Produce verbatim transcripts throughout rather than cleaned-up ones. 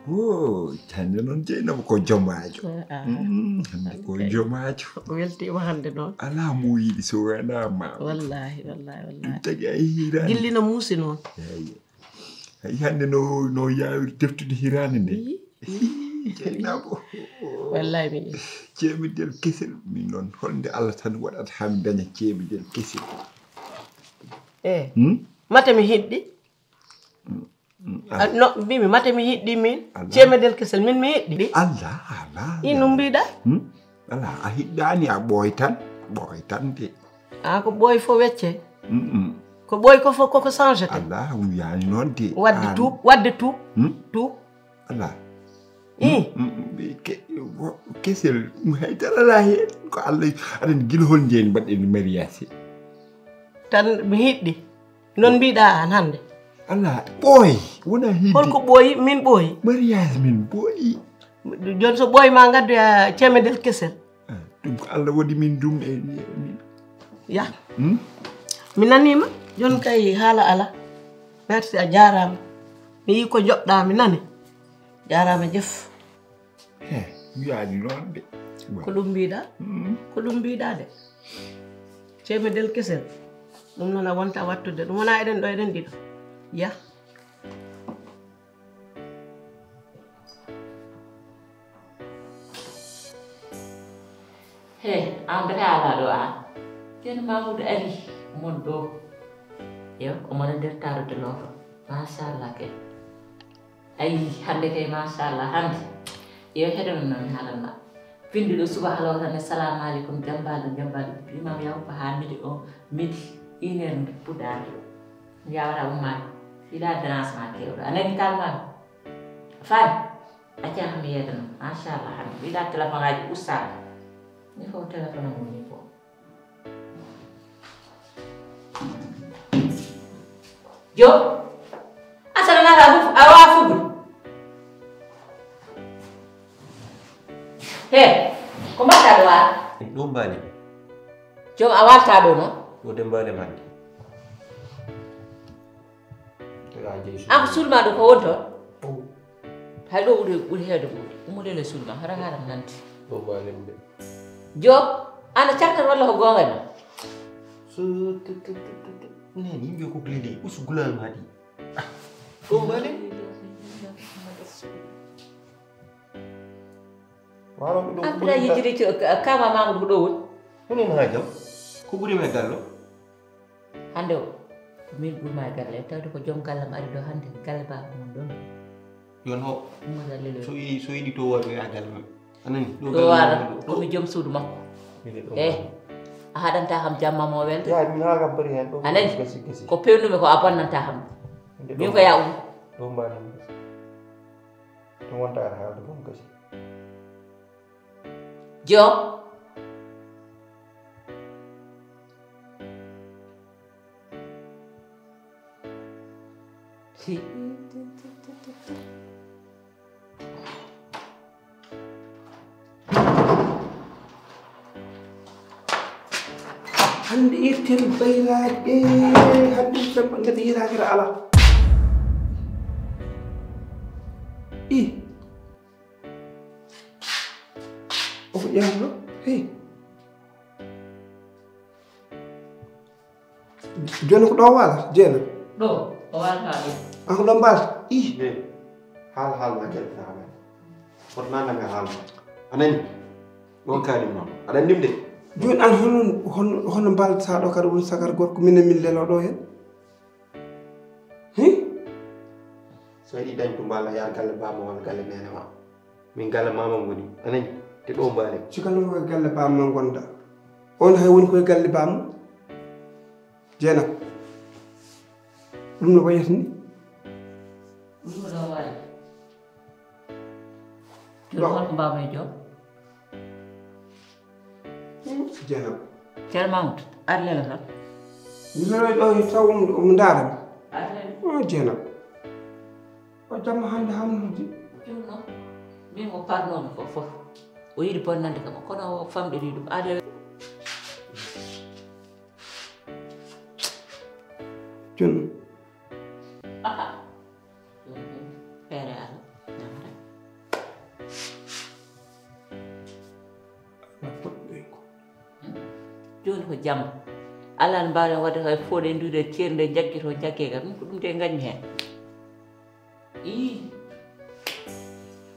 Oh, hannde noon Jeynaba ko jomaajo. Ah, ah. Mm, hannde ko jomaajo. Weltiima hannde noon. Alaa mo yiɗi so wonaa ma. Wallaahi, wallaahi, wallaahi. Ɗum tagi a yehii hiraani. Gilli no muusi noon. Eey. Hay hannde no, no yaawiri deftude hiraande nde. Ii, ii, Jeynaba. Wallaahi mi yii. Ceemedel kesel, min noon, holnde Allah tan waɗata haa mi daña ceemedel kesel. Eh, hmm? Mate mi hiɗɗi. Ah, no, mbimi, mate mi hiɗɗi min. Allah. Ceemedel kesel, min mi hiɗɗi. Allah, Allah. Ino mbiɗa? Hmm? Ala, a hiɗɗaani, a ɓooy tan. Ɓooy tan de. Ah, ko ɓooy fof wecce. Mm-mm. Ko ɓooy ko fof koko changete. Allah, wiyaani noon de. Waɗde tuub, waɗde tuub. Hmm? Tuub. Ala. Ii. Mm, mm, ke-, wo-, kesel, ɗum hay dara alaa heen. Ko Allah, aɗa anndi gila hol ndeen mbaɗɗen mariage. Tan mi hiɗɗi. Noon mbiɗa aan hannde. Alaa, ɓooyi, wonaa hiɗde. Holko ɓooyi? Min ɓooyi. Mariage min ɓooyi. Jooni so ɓooyi ma ngaddoya ceemedel kesel. Ah, ɗum ko Allah waɗi min ɗum e, e, min. Ya. Hmm? Mi naniima. Jooni kay haala alaa. Merci, a jaaraama. Mi yii ko njoɓɗaa, mi nani. Jaaraama jef. He, wiyaani noon de. Ko ɗum mbiɗa? Mm. Ko ɗum mbiɗa de. Ceemedel kesel. Ɗum noon a wonta wattude. Ɗum wonaa eɗen ɗo eɗen ɗiɗo. Ya. He, an bata alaa ɗo an. Ceerno Mamoudou ari mon ɗo. Yo, omo nder tarude looto. Machallah kay. Ayi, hannde kay, machallah, hannde. Yo, heɗono noon mi haalan ma. Pinndi ɗo suba halo tan, assalamu aleykum, jambaɗo, jambaɗo. Imam yaw ko haa midi o, midi, une heure puɗɗaade ɗo. Yawata ummaade. Ila dérangement kewɗo. A nani kalma? Fan. Acca mi yeedanoo. Machallah, hannde. Ila téléphone aji ustaade. Ni fof téléphone am woni fof. Joom, asana nata a fuf, a wawa fuɗɗude. He, ko mbaɗɗa ɗo a? Ɗum mbaali. Joom, a walta ɗo noon? Ɗo de mbaali mande. An ko suudu ma ɗo ko woni toon? Hay ɗo ɓuri, ɓuri heewde ɓuuɗe. Ummoɗe le suudu ma, hara haram nanti. Ɗo mbaali mande. Joom, an a cakkat walla ko goonga ma? So, tu, tu, tu, tu, tu. Nani, yimɓe ko gila de, usu gulal ma ɗi. Ah, ɗo mbaɗen. Waro ɗo. An pila yejjiri to, ka-, kama Mamoudou ko ɗo woni? Minen ha jam. Ko ɓuri ma e galle o? Hannde o, ko min ɓuri ma e galle. Tawde ko joom galle am ari ɗo hannde, galle baaba mum ɗon. Yo no. Ummoɗa lelo. So yi-, so yiɗi to waro ya galle mum. A nani? Ɗo ɗo galle wara, mum ɗo. Ko mi joom suudu makko. Mine ɗo. Eh, wara. A haɗanta kam jamma mo welde. Ya, ɗum haa kam bari heen ɗo. A nani? Gasi, gasi. Ko pewnumi ko a bonnanta kam. Inde ɗo. Min ko ya um. Ɗo mbaɗen gasi. Ɗum wonta ar haalde ɗum gasi. Joom. Hannde irten bayraaɓe, hannde irten ɓanngal yiraakere alaa. I. O ko ƴeewno? Hey. Jooni ko ɗo waalata, Jeena? Ɗo, o waalata ɗo. An ko ɗo mbaal? Ih. Nde, haal, haal ma jaltina amen. Wota nannanga haal ma. A nani? Ɗon kaalim noon. Aɗa anndi mi de. Jooni an hono, hono, hono mbaaldata ɗo kadi woni sagar gorko minen min lelo ɗo heen? Hi? So yiɗi dañtu mbaal a yaar galle baaba ma walla galle neene ma. Min galle maama ngoni. A nani? Te ɗo mbaali. Cukal o ko galle baaba ma ngonda. On hay woni koye galle baaba mum. Jeena. Ɗum no wayata ni? Ɗum ko ɗo waali. Ɗum ɗo. Holko mbaawmi e joom? Jeena. Ceerno Mamoudou, ar lelo tan. Mi lelo ɗo taw omo, omo ndaara mi. Ar lelo. O Jeena. O jamma hannde hanndude. Ɗum noon, min mo parnoomi ko fof. O yiɗi bonnande kam, kono o famɗiri ɗum. Ar lelo. Jooni. Aha. Feere Alla, ñamre. Jam. Alaa no mbaawɗen waɗde hay fooɗe nduude ceernde jagge to jagge ga. Ɗum ko ɗum de ngañmi heen. Ii.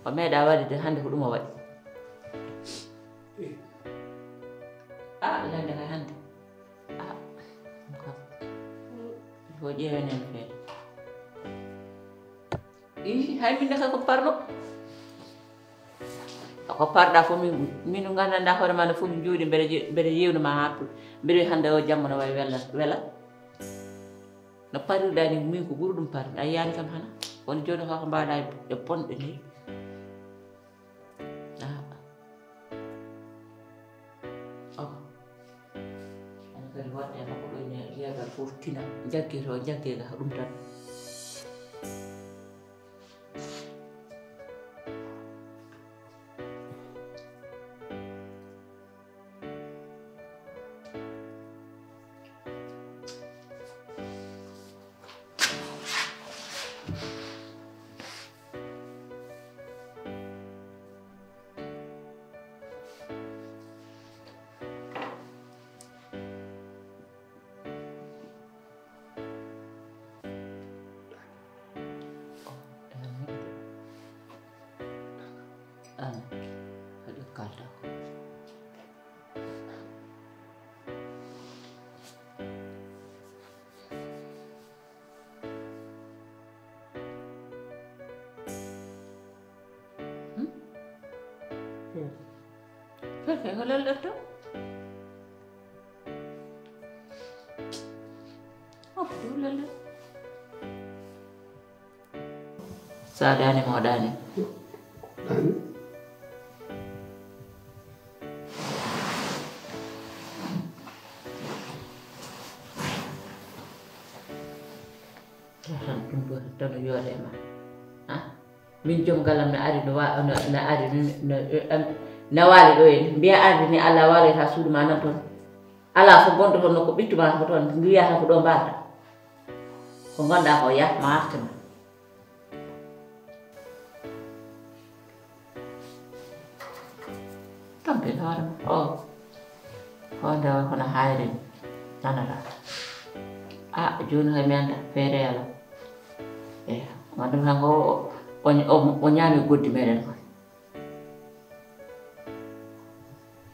O meeɗa waɗde de hannde ko ɗum o waɗi. Ah, lande kay hannde. Ah, ɗum kam. Il faut ƴeewen heen feere. Ii, hay min naka ko parɗo. Ko parɗa fof min, min nganndanɗaa hoore ma no foti jooɗi mbeɗa je-, mbeɗa yeewna ma haa pu-, mbeɗa wiya hannde o jamma no wayi wela, wela. No parirɗa ni min ko ɓuri ɗum parɗa. A yiyaani kam hana? Woni jooni ko mbaɗa e, e bonɓe ni. Ah. Oh. An kadi waɗde makko ɗo ne yeegal fof tina. Jagge to, jagge ga ɗum tan. Pepe, ko lelɗotto? Oh, ɗum lelɗo. Sa daani mo daani. Daani. Tan ɗum ɗo tan no yooɗe ma. Ha? Min joom galam na ari no wa-, no, no ari no, no, em, na waali ɗo en. Mbiya arde ni Allah waaloyta suudu ma nan toon. Alaa fof gonɗo toon no ko ɓittu ma ko toon mbiyata ko ɗo mbarta. Ko ngonɗa ko yah ma artu ma. Tampel hoore ma. O. Ko nde o kono hayre ni. Nanata. A, jooni hay mi annda feere yala. Eya. Ma ɗum tan ko o, o, o, o ñaami goddi meɗen ko.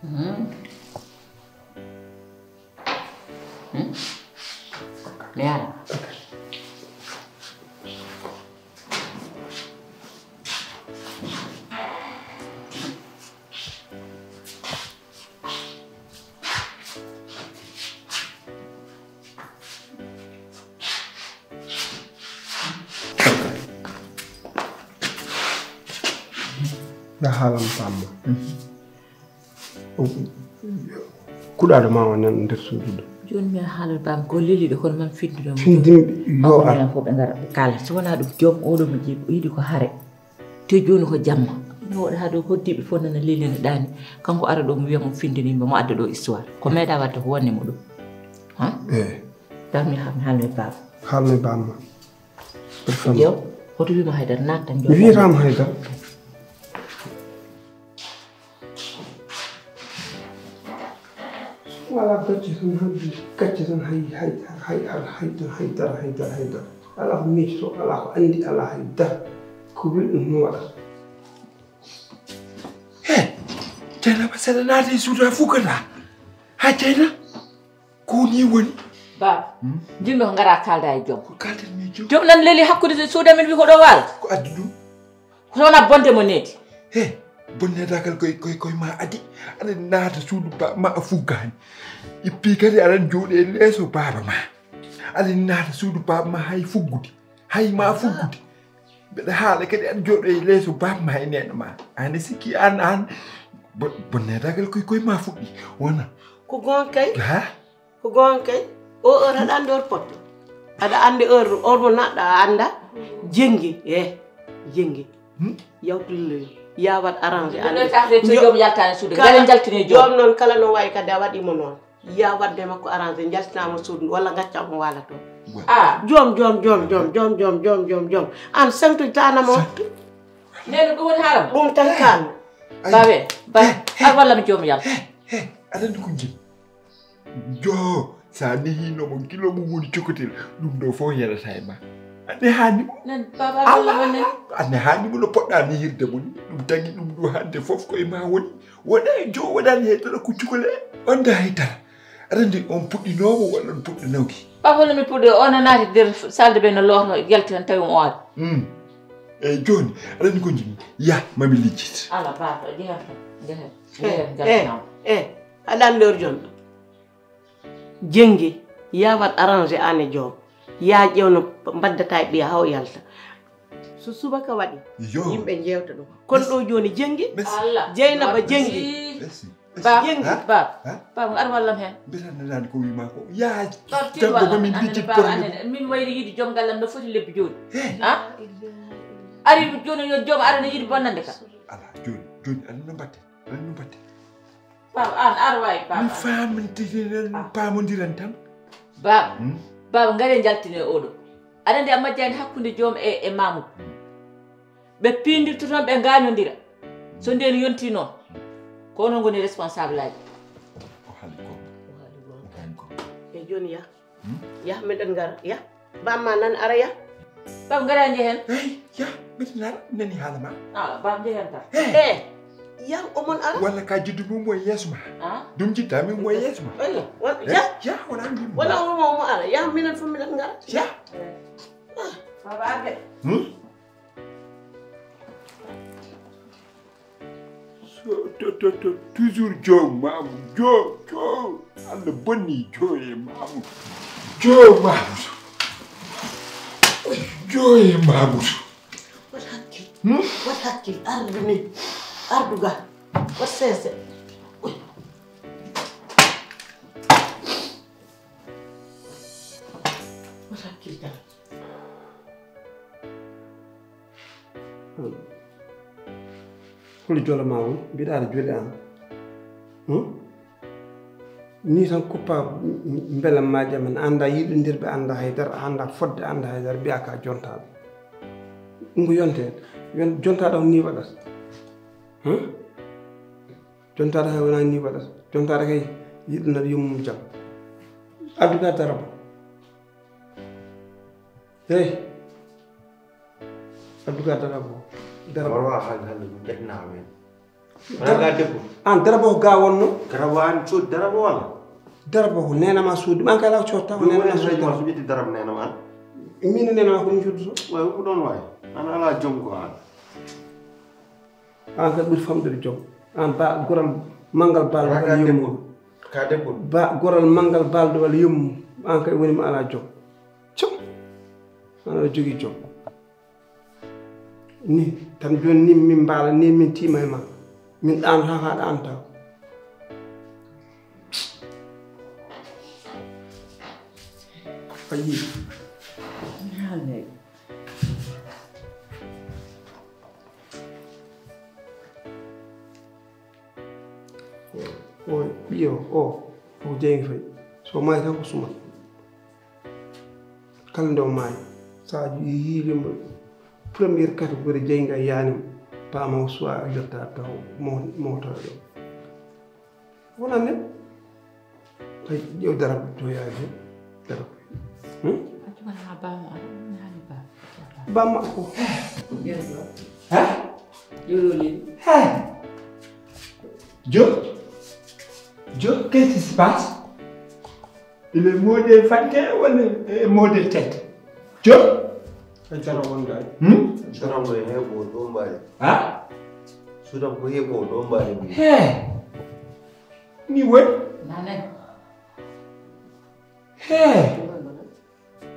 Hmm. Hmm? Mi ara. Nda haalan pamma. Kuɗaɗo ma o nan nder suudu ɗo. Jooni mi haalal bam ko leli ɗo kono man fidduɗo mo. Findinɓe yo ar. Fof ɓe ngara ɓe kaala. So wonaa ɗum joom oɗo mo jeeyi o yiɗi ko hare. Te jooni ko jamma. Mi waɗa haa ɗo hoddiiɓe fof nana leli no ɗaani. Kanko ara ɗo mo wiya mo findinimɓe mo adda ɗo histoire. Ko meeɗa wadde ko wonde mo ɗum. Ha? Eh. Dam mi ha-, mi haalno e bam. Haalno e bam ma. Yo, hoto wiima haydara, naat tan. Mi wiyataama haydara. Wala gacce tan hannde, gacce tan hay, hay, hay, hay, hay, haydara, haydara, haydara. Alaa ko miijotoo, alaa ko anndi, alaa haydara. Ko weli ɗum no waɗa. He, Jeynaba, saɗa naata e suudu a fukkata. Ha Jeyna? Ko ni woni? Baaba, hmm? Jinno ko ngara kalda e joom. Ko kalden mi joom? Joom nan leli hakkude suudu men wi ko ɗo waal. Ko addi ɗum? Ko wona bonde mo needi. He, bonnedagal koy, koy, koy ma adi. Aɗa naata suudu ba, ma a fuggani. Ippi kadi aɗa jooɗi e leeso baaba ma. Aɗa naata suudu baaba ma hay fuggude. Hay ma fuggude. Mbeɗa haala kadi aɗa jooɗo e leeso baaba ma e neene ma. Aɗa sikki an, an. Bo-, bonnedagal koy, koy ma fuɗɗi. Wona. Ko goonga kay. Ha? Ko goonga kay. O heure aɗa anndi heure potto. Aɗa anndi heure, heure mo naɗɗa a annda. Jenngi. Eh, jenngi. Hmm? Yawtu lilloyo. Ya waɗ arrangé. Ɗum ɗo tawde to joom yaltaani suudu. Kala, ngara njaltine joom. Joom noon kala no wayi kadi a waɗi mo noon. Ya waɗde makko arrangé, njaltinaa mo suudu walla ngacca mo waala toon. Ah. Joom, joom, joom, joom. An saŋtude taana mo. Saŋtu? Nene ɗum woni haaram. Ɗum tan kaan. Ay. Bawe, ba, eh, eh, ar walla mi joom yalta. Eh, eh, aɗa anndi ko jim. Joo, so a nehiino mo kilo mum woni cokotel, ɗum ɗo fof yarata e ma. A nehaani mo. Nan, baba, Allah Allah, Allah, nan. A nehaani mo no poɗɗa nehirde mo ni. Ɗum tagi ɗum ɗo hannde fof ko e ma woni. Wona e joo, waɗaani hay dara ko cukole. On da hay dara. Aɗa anndi on puɗɗinoomo walla on puɗɗinooki? Baba, holno mi puɗɗi? On a naati nder salle de bain no looto, yalti tan tawi mo o ari. Hmm. Eyi, jooni, aɗa anndi ko njimi? Yah, mami lijjit. Ala, baba, jeehan tan. Jeehan. Eh, jeehan, eh, jaltinama. Eh, aɗa anndi lor jon. Jenngi, yaa waɗ arrangé aan e joom. Yaa ƴeew no mbaddata e ɓiya haa o yalta. So subaka waɗi, yo, yimɓe njeewta ɗum. Kono ɗo jooni Jenngi, merci. Allah. Jeynaba Jenngi. Merci. Merci. Bab, Jenngi. Ha? Bab, ha? Bab, ngar wallam heen. Mbiyata nanaani ko wiima ko. Yaa, bab, tan ko wallam, min anene lijjit bab, problème. Anene. Min wayri yiide joom ngallam no foti lebbi jooni. He. Ha? Ari jooni yo joom ara no yiide bonnande ka. Ala, jooni, jooni, aɗa anndi no mbaɗten. Aɗa anndi no mbaɗten. Bab, aan, ar waay, bab, mi aan. Faamintinen, ah, paamondiren tan. Bab, hmm? Bab, ngare njaltine oɗo. Aɗa anndi a majjaani hakkunde joom e, e Mamoudou. Hmm. Ɓe piindirta toon, ɓe ngaañondira. So ndeen yontii noon, ko onon ngoni responsable aji. O haali goonga. O haali goonga. O haali goonga. E jooni yah. Hmm? Yah, meɗen ngara. Yah. Bamma nan ara yah. Bam ngara njehen. Hey, yah, meɗen ara. Nani haala ma. Ah, bam njehen ta. Hey. Eh, yah, omon ara. Walla ka jiddu mum mo yeeso ma. Ah? Ɗum jidda min mo yeeso ma. Oyi, wa-, eh, yah. Yah, wona min. Wona omo, omo ara. Yah, minen fof minen ngara. Yah. Eh. Ah. Baba arde. Hmm? So, to, to, to, toujours Joe Mamoudou, Joe, Joe. Allah bonni Joe e Mamoudou. Joe Mamoudou. Joe e Mamoudou. Wat hakkil. Hmm? Wat hakkil. Ardu ni. Ardu ga. Wat seese. Wat hakkil tan. Holi jolo ma woni? Mbiɗa aɗa joli aan. Hmm? Ni tan kuppa m-, m-, mbela maaje men. Annda yiɗondirɓe, annda haydara, annda fodde, annda haydara, mbiya ka jontaɗo. Ɗum ko yonte. Yon-, jontaɗo on ni waɗata. Hmm? Jontaɗo kay wona ni waɗata. Jontaɗo kay yiɗanat yummum jam. Addu ka darabo. Hey. Addu ka darabo. Darabo. Warwa hal hal ɓetna men. Wona ga debbo. An darabo ko ga wonno? Darabo an cod darabo wala? Darabo ko nena ma sodi. Man kala codta ko nena ma sodi. Ɗum woni darabo an. Min nena ma ko mi coddo. Way ko ɗon way. An ala jom ko an. An kadi ɓuri famɗude joom. An ba goral manngal balɗo walla yummu. Ka debbo. Ba goral manngal balɗo walla yummu. An kadi woni mo ala joom. Joom. An aɗa jogii joom. Ni tan jooni ni min mbaala ni min tiima e ma. Min ɗaanata ka ɗaanata. A yii. O, o ɓiyo o, o jeygi fay. So maayi tan ko sumat. Kala nde o maayi, so a yiilima première catégorie jeyga yaanima, paama o suwa a jotta taw mo-, mowtoyo ɗo. Wonande? Ay, ƴeew darab to yaade. Darab. Hmm? A cuɓana ma baba ma, a ɗum nani baba. Baba ma ko. Ha? Joɗo ni. Ha? Jo? Jo, qu'est-ce qui se passe? Il est maudit fanke walla, eh, maudit tête? Jo? E jara wonda. Hmm? Suram ko heɓo ɗo mbaɗi. Ha? Suram ko heɓo ɗo mbaɗi. He. Ni woni? Nane. He.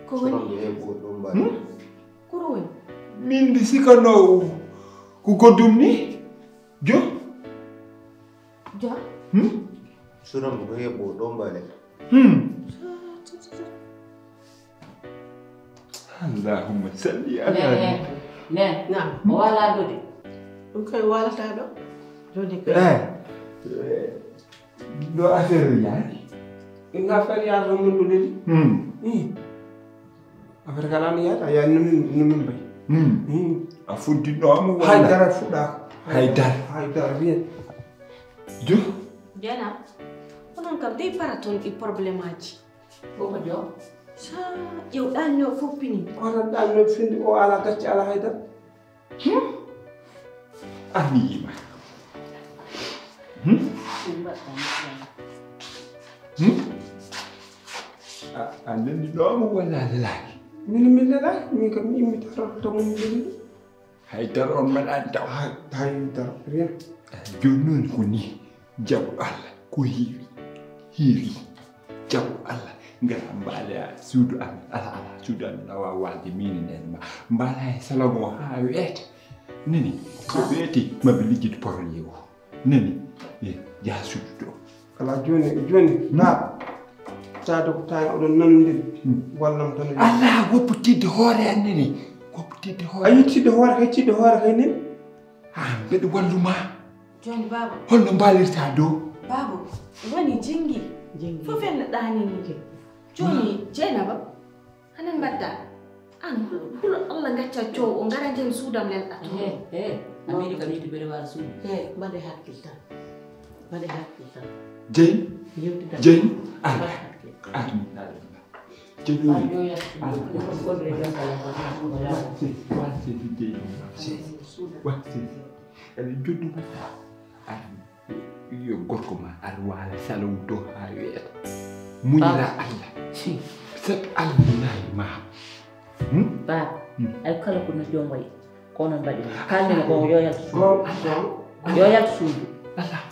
Ko woni? Suram ko heɓo ɗo mbaɗi. Hmm? Ko woni? Min ndi sikano ko goddum ni. Jo? Jo? Hmm? Suram ko heɓo ɗo mbaɗi. Hmm. Allahumma salli ala. Ne, ne, ne. Naam. O wala ɗo de. Ɗum koye walata ɗo. Joni koye. Eh. Eh, ɗo affaire o yaani. Ɗum affaire yaata ɗo mun ɗo de. Hmm. Hmm. Affaire kala no yaata, yaani no min, no min mbayi. Hmm. Hmm. A fuddinoomo walla? Hay dara fuɗɗaaka. Hay dara. Hay dara, rien. Jo? Jena. On kam dey para toon ɗi problème aji. Ko ko jo? Sa ƴeew ɗaanno fof pini. Ko tan ɗaanno finde o ala gacce ala haydara. Hmm? An mi yiima. Hmm? Hmm? A, a nanndinooma walla a lelaaki? Min, min lelaaki. Min kam mi immita tan to mum leli ɗum. Hay dara on mbaɗaani taw. Hay, hay dara, rien. Jooni noon ko nii, jaɓu Allah, ko heewi, heewi. Jaɓu Allah, ngara mbaala suudu amen. Ala, ala, suudu amen a waawa waalde, minen en ma. Mbaala e salon o haa weeta. Nani, so weeti, ma ɓe liggit porole o. Nani, eh, yaa suudu to. Ala jooni, jooni, na. Taade ko tawi oɗon nanondiri. Hmm. Wallam tan. Ala, woppu tidde hoore an nani. Woppu tidde hoore. A yii tidde hoore kay, tidde hoore kay nani. Ah, mbeɗa wallu ma. Jooni, baaba. Holno mbaalirta dow? Baaba, woni jingi. Jingi. Fof en no ɗaani ni. Jooni, Jeynaba, hanen mbaɗda? An, hulo Allah, ngacca coow o, ngara nden suudam lelɗa to. He, he, a miijo kam yiɗi beɗe waala suudu. He, mbaɗe hakkil tan. Mbaɗe hakkil tan. Jeyn? Yewtida. Jeyn? Ar. Mbaɗe hakkil. Ar. Ar. Jeyn. Ar, yo yaltu. Ar. Yo yaltu. Wasi, wasi, Jeyn. Wasi. Wasi. Eɗen joddi mbaɗda. Ar, yo gorko ma ar waala salon to haa weeta. Muñira Allah. Sabi Allah nayi ma. Hmm? Baaba, hmm, ay kala ko no joom wayi, ko noon mbaɗi. Kalmina ko yo yaltu suudu. Yo yaltu suudu. Allah.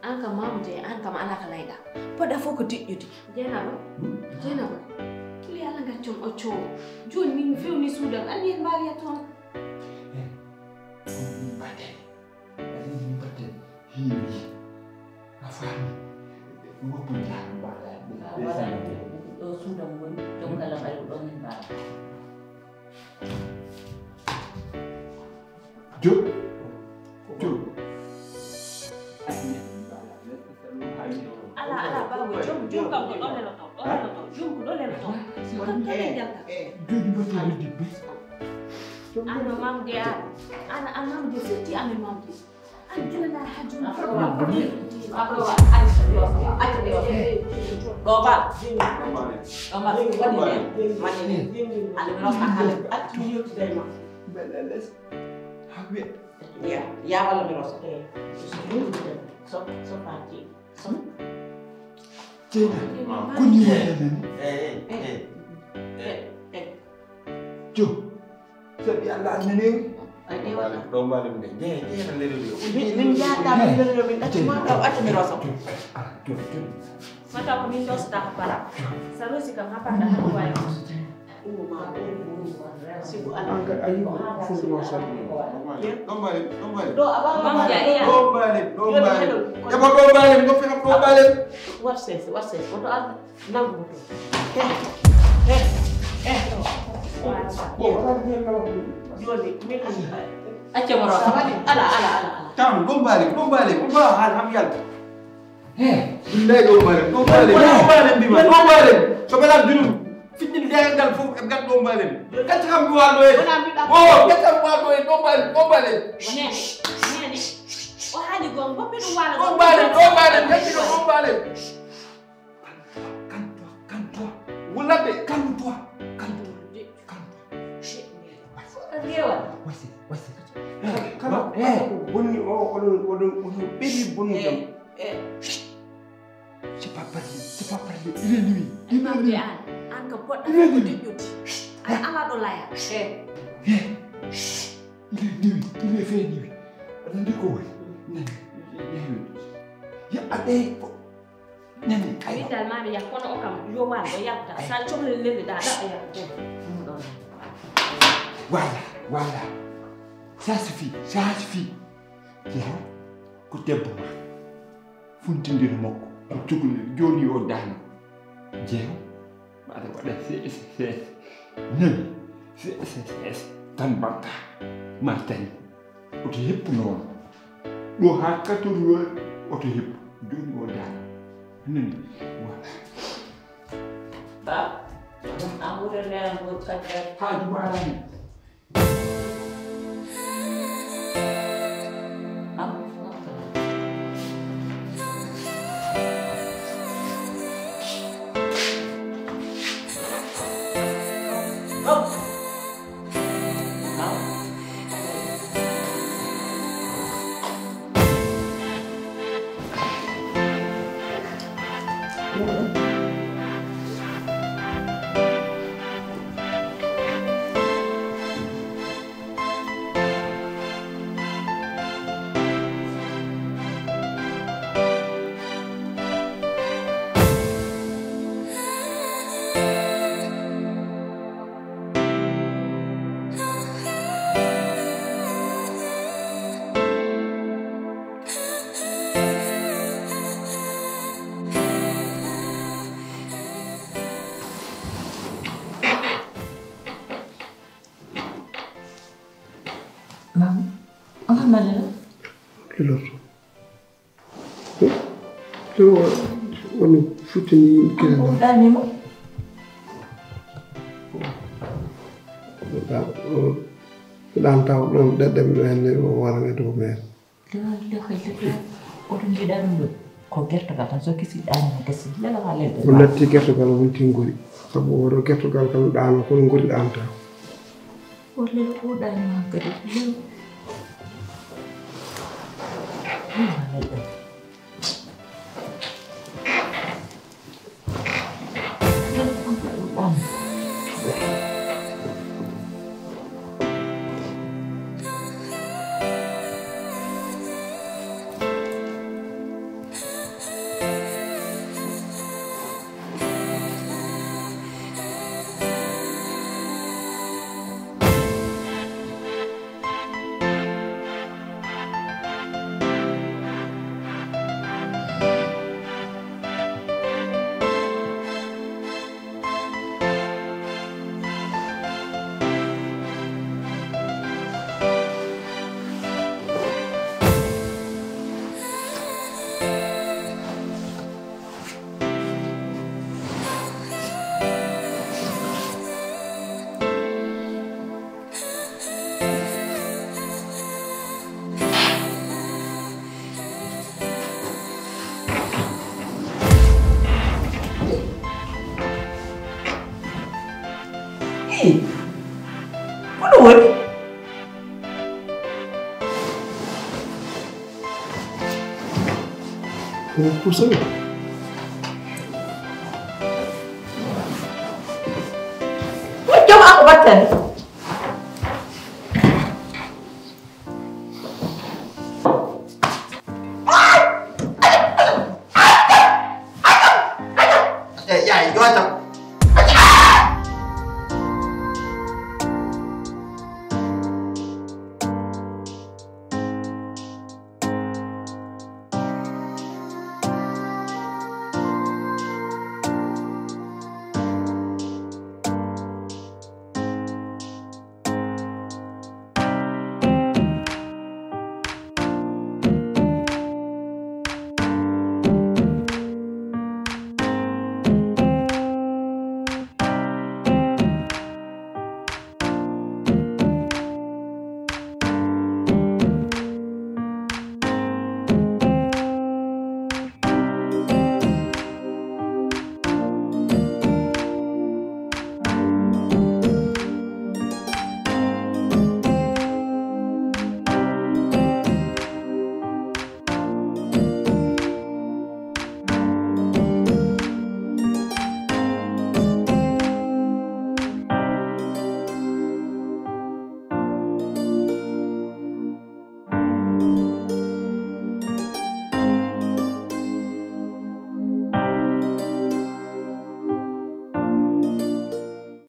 An kam Mamoudou, an kam alaa ko layɗa. Poɗɗa fof ko deƴƴude. Jeynaba, hmm? Jeynaba. Kuli Allah ngaccon o coow. Jooni min fewni suudam. Anni en mbaaliya toon. Eh, ko min mbaɗen. Aɗa yiɗi mbaɗden heewi. A faami? Woppu njaha mbaɗa ɓe, ɓe salon. Ɗo suudam woni, joom kala mbaɗi ɗo min mbaɗa. Jo. Jo. Ala, ala, baaba, joom, joom kam ko ɗo leloto, ɗo leloto, joom ko ɗo leloto. Kam kala njalta. Jooɗi mbaɗa heddi be. An no Mamoudou an. An, an Mamoudou firti an e Mamoudou. An gila na hajjum. Ɗo ba. Ɗo ba. Woni ne. Mani ne. An mi rosa kala. Accu yewtida e ma. Ya, ya walla mi rosa. So, so, so, so, so, Jeynaba, ko ni woni heen? Eh, eh, eh. Jo, sabi Allah, a nani? Ɗo mbaɗen de. Jeey, jeey, tan lelori o. Min, min njaata, min lelori o, min ɗacci ma, taw accu mi rosa. Jo, ah, jo, jo. Mata ko min ɗo staff para. Sa rosi kam, ha parɗa, ha ɗum wawi. An kadi a yii ko foti ma saɗde. Ɗo mbaɗen, ɗo mbaɗen. Ɗo mbaɗen, ɗo mbaɗen. Ebo ɗo mbaɗen, ɗo fena ɗo mbaɗen. Wat sese, wat sese. Woto ar nangu woto. He, he, he. Joni, min acca mo rosa. Ala, ala, ala, ala. Tan, ɗo mbaɗen, ɗo mbaɗen. Ɗo mbaɗen, ham yalta. He. Billahi ɗo mbaɗen, ɗo mbaɗen, ɗo mbaɗen, mbima, ɗo mbaɗen. So mbaɗa junub, fiɗɗin leegal ngal fof e ngal ɗo mbaɗen. Gacce kam mi waɗo e. O, gacce kam mi waɗo e, ɗo mbaɗen, ɗo mbaɗen. Nene, nene. O haali gon, goppe ɗum waɗa ɗo mbaɗen, ɗo mbaɗen, gacce kam ɗo mbaɗen. Calme-toi, calme-toi, calme-toi. Wulande, calme-toi, calme-toi, calme-toi. Wasi, wasi. Kala, kala ko bonni o, oɗon, oɗon, oɗon ɓeli bonnude. Eh, eh. C'est pas parler, c'est pas parler. Il est nuit, il est nuit. An, an ka poɗɗa ko deƴƴude. Ay, ala ɗo laya. Eh. Eh. Il est nuit, il est fait nuit. Aɗa anndi ko woni? Nani, nani. Ya, aɗa ko Nani, aywa. Min dal, maa mi yah, kono o kam, yo wal, o yalta. Ay. Sa cohli lelli ɗa, ɗa o yalta. Ɗum ɗon. Voilà, voilà. Ça suffit, ça suffit. Jeew, ko debbo ma. Funtindira makko, ko cukalel, jooni o daano. Jeew, mbaɗa waɗa C S S. Nani, C S S, tan mbaɗta. Ma tawi. Oto heppu noon. Ɗo haa quatorze heures, oto heppu. Jooni o daara. Nani? Voilà. Ba, an wuure leeral ngol kadi. Haaju ma alaa ni. Am, am. Maam, on xam na ne la? Lilorto. Lilorto, woni futtini yimɓe kene ɗo. Ɗaanimo. Ɗaan taw ɗon ɗeɗɗe ɓe ɓen ne o wara e dow men. Lewa, lewa, lewa. Oɗon njiɗa ɗum ɗo? Ko gertogal tan, so kisi ɗaani mo gasi. Lewa, lewa, lewa. O natti gertogal, o wonti ngori. Sabu oɗo gertogal kam ɗaano, kono ngori ɗaanata. O lewa, o ɗaani mo hankadi. Lewa. Lewa, lewa. Hey, ko ɗum woni? Ko ɗum kusel. Ko jom ako battani.